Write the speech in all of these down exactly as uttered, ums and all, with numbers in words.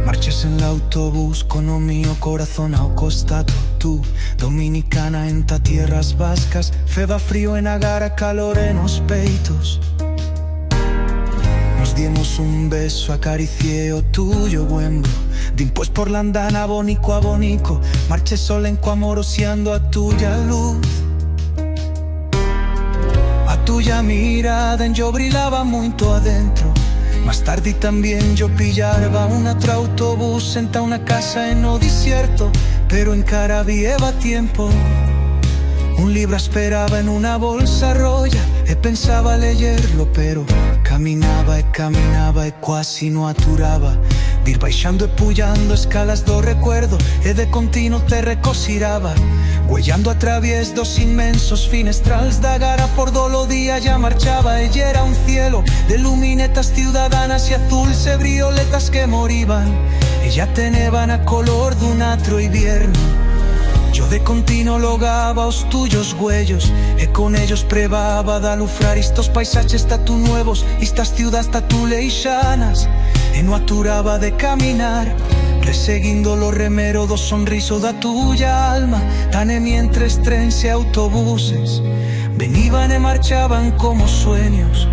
Marches en l'autobús con o mío corazón a o costato. Tu, dominicana enta tierras bascas, feba frío en a gara, calor en os peitos. Nos diemos un beso, acaricié o tuyo huembro. Dimpués por l'andana, abonico a abonico, marché solen co amor, osiando a tuya luz. A tuya mirada en yo brilaba muito adentro. Mas tardi también yo pillarba un atro autobús enta una casa en o disierto, pero encara bieba tiempo. Un libro asperaba en una bolsa roya e pensaba leyerlo, pero caminaba e caminaba e cuasi no aturaba d'ir baixando e puyando escalas d'o recuerdo, e de contino te recosiraba, güeyando a traviés d'os inmensos finestrals d'a gara por do lo día ya marchaba, e yera un cielo de luminetas ciudadanas y azules e violetas que moriban, e ya teneban a color d'un atro hibierno. Yo de contino logaba os tuyos güellos, e con ellos prebaba d'alufrar istos paisaches ta tu nuevos, istas ciudás ta tu leixanas, e no aturaba de caminar, reseguindo lo remero d'o sonriso d'a tuya alma, tane mientres trens e autobuses veniban e marchaban como sueños.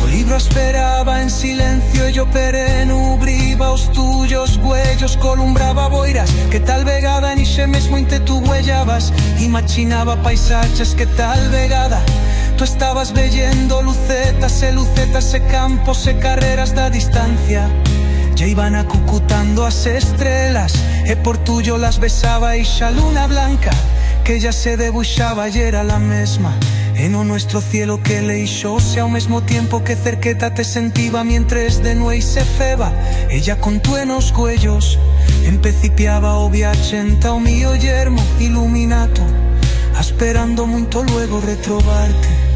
O libro asperaba en silencio e yo perenu ubriba os tuyos güellos, columbraba boiras que tal vegada en ixe mesmo inte tu güellabas, imachinaba paisaches que tal vegada tu estabas veyendo, lucetas e lucetas e campos e carreras d'a distancia. Ya iban acucutando as estrelas e por tuyo las besaba ixa luna blanca que ya se debuixaba, yera la mesma en o nuestro cielo que leixós, e ao mesmo tiempo que cerqueta te sentiba mientres de nueit se feba ella con tu en os güellos. Empecipiaba o viache enta o mío yermo iluminato, asperando muito luego retrobarte.